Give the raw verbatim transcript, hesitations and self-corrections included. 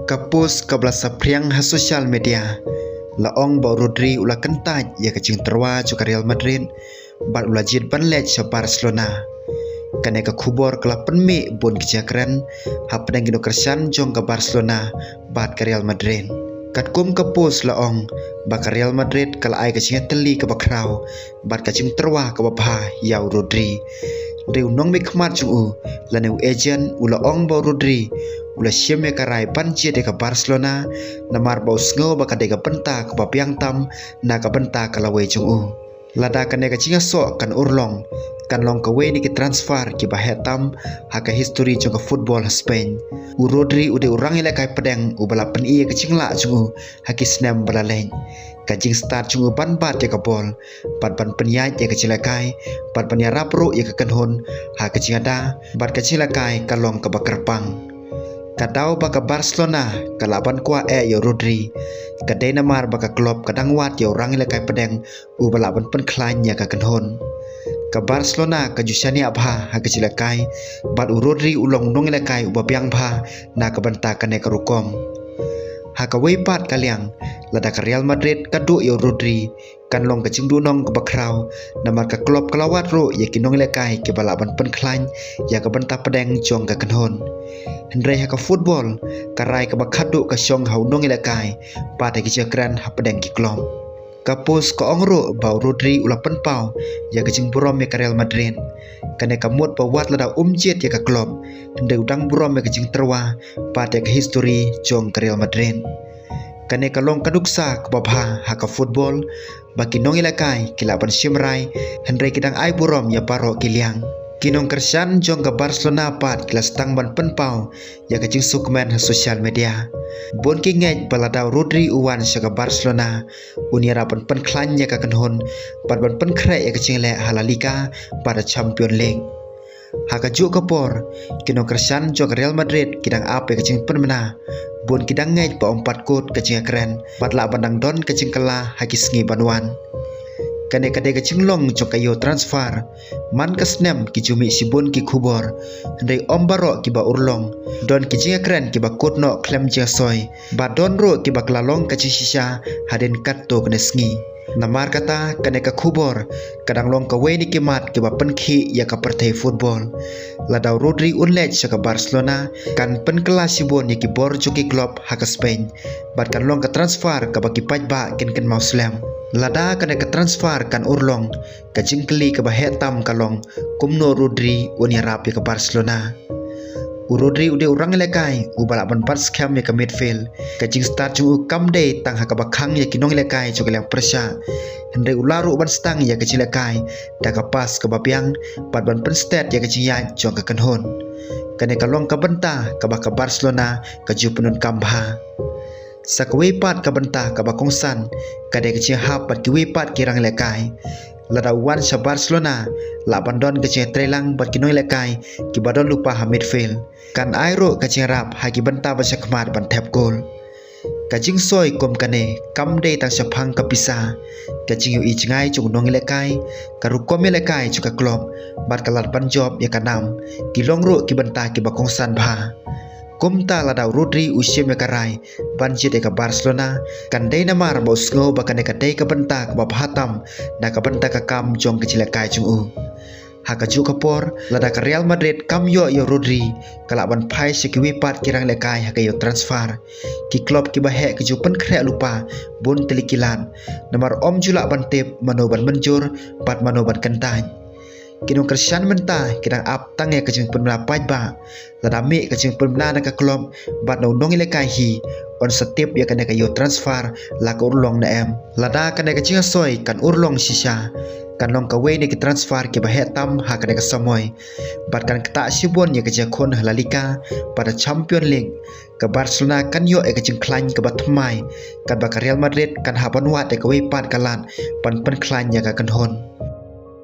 Ka post kaba la saphriang ha social media la ong ba u Rodri u la kyntait ïa ka jingtyrwa jong ka Real Madrid bad u la jied ban leit sha Barcelona. Kane ka khubor ka la pynmih bun ki jingkren hapdeng ki nongkyrshan jong ka Barcelona bad ka Real Madrid. Katkum ka post la ong ba ka Real Madrid ka la ai ka jingïatylli kaba khraw bad ka jingtyrwa kaba bha ïa u Rodri. Hynrei u nongmihkhmat jong u lane u agent u la ong ba u Rodri u la shim ïa ka rai ban jied ïa ka Barcelona namar ba u sngew ba ka dei ka bynta kaba biang tam na ka bynta ka lawei jong u. Lada kane ka jingïasoh kan urlong, kan long kawei na ki transfer kiba heh tam ha ka histori jong ka football ha Spain. U Rodri u dei u rangïalehkai pdeng uba la pyni ïa ka jinglah jong u ha ki snem ba la leit. Ka jingstad jong u ban bat ïa ka bol bad ban pynïaid ïa ka jingïalehkai bad ban ïarap ruh ïa ka kynhun ha ka jingïada bad ka jingïalehkai ka long kaba kyrpang. Ka daw ba ka Barcelona ka lah ban kwah eh ïa u Rodri ka dei namar ba ka klub ka dang wad ïa u rangïalehkai pdeng uba lah ban pynkhlaiñ ïa ka kynhun. Ka Barcelona ka ju shaniah bha ha ka jingïalehkai bad u Rodri u long u nongïalehkai uba biang bha na ka bynta kane ka rukom. Ha kawei pat ka liang, lada ka Real Madrid ka duh ïa u Rodri, kan long ka jingduhnong kaba khraw namar ka klub ka la wad ruh ïa ki nongïalehkai kiba lah ban pynkhlaiñ ïa ka bynta pdeng jong ka kynhun. Hynrei ha ka football, ka rai kaba khatduh ka shong ha u nongïalehkai bad ha ki jingkren hapdeng ki klub. Ka post ka ong ruh ba u Rodri u la pynpaw ïa ka jingburom ïa ka Real Madrid. Kane ka mut ba wat lada um jied ïa ka klub, hynrei u dang burom ïa ka jingtyrwa bad ïa ka histori jong ka Real Madrid. Kane ka long ka nuksa kaba bha ha ka football ba ki nongïalehkai ki lah ban shim rai, hynrei ki dang ai burom ïa baroh ki liang. Ki nongkyrshan jong ka Barcelona pat ki la sdang ban pynpaw ïa ka jingsngewkmen ha social media. Bun ki ngeit ba lada u Rodri u wan sha ka Barcelona, un ïarap ban pynkhlaiñ ïa ka kynhun bad ban pynkhreh ïa ka jingleh ha La Liga bad ha Champion League. Ha kajuh ka por, ki nongkyrshan jong ka Real Madrid ki dang ap ïa ka jingpynbna. Bun ki dang ngeit ba ym pat kut ka jingkren bad lah ban dang don ka jingkylla ha ki sngi ban wan. Kane ka dei ka jinglong jong ka ïew transfer. Man ka snem ki ju mih shibun ki khubor, hynrei ym baroh kiba urlong. Don ki jingkren kiba kut noh khlem jingsoi, bad don ruh kiba kylla long ka jingshisha hadien katto katne sngi. Namar kata, kane ka khubor ka dang long kawei na ki mat kiba pynkhih ïa ka pyrthei football. Lada u Rodri un leit sha ka Barcelona, kan pynkylla shibun ïa ki bor jong ki klub ha ka Spain bad kan long ka transfer kaba ki paidbah kin kynmaw slem. Lada kane ka transfer kan urlong, ka jingkylli kaba heh tam ka long, kumno u Rodri un ïarap ïa ka Barcelona. U Rodri u dei u rangïalehkai uba lah ban bat skhem ïa ka midfield. Ka jingstad jong u kam dei tang ha kaba khang ïa ki nongïalehkai jong ka liang pyrshah, hynrei u lah ruh ban sdang ïa ka jingïalehkai da ka pass kaba biang bad ban pynsted ïa ka jingïaid jong ka kynhun. Kane ka long ka bynta kaba ka Barcelona ka ju pyndonkam bha. Sa kawei pat ka bynta kaba kongsan ka dei ka jinghap bad kiwei pat ki rangïalehkai. Lada u wan sha Barcelona, lah ban don ka jingtreilang bad ki nongïalehkai kiba don lypa ha midfield. Kan ai ruh ka jingïarap ha ki bynta ba shakhmat ban thep gol. Ka jingsoi kum kane kam dei tang shaphang ka pisa. Ka jingïohi jngai jong u nongïalehkai, ka rukom ïalehkai jong ka klub bad ka lad ban jop ïa ka nam, ki long ruh ki bynta kiba kongsan bha. Kumta lada u Rodri u shim ïa ka rai ban jied ïa ka Barcelona, kan dei namar ba u sngew ba kane ka dei ka bynta kaba bha tam na ka bynta ka kam jong ka jingïalehkai jong u. Ha kajuh ka por, lada ka Real Madrid kam ïoh ïa u Rodri, ka lah ban phai sha kiwei pat ki rangïalehkai ha ka ïew transfer. Ki klub kiba heh ki ju pynkhreh lypa bun tylli ki lad, namar ym ju lah ban tip mano ban mynjur bad mano ban kyntait. Ki nongkyrshan mynta ki dang ap tang ïa ka jingpynbna paidbah. Lada mih ka jingpynbna na ka klub bad na u nongïalehkai hi, yn sa tip ïa kane ka ïew transfer la ka urlong ne em. Lada kane ka jingsoi kan urlong shisha, kan long kawei na ki transfer kiba heh tam ha kane ka samoi. Bad kan ktah shibun ïa ka jingkhun ha La Liga bad ha Champion League. Ka Barcelona kan ïoh ïa ka jingkhlaiñ kaba thymmai, katba ka Real Madrid kan hap ban wad ïa kawei pat ka lad ban pynkhlaiñ ïa ka kynhun.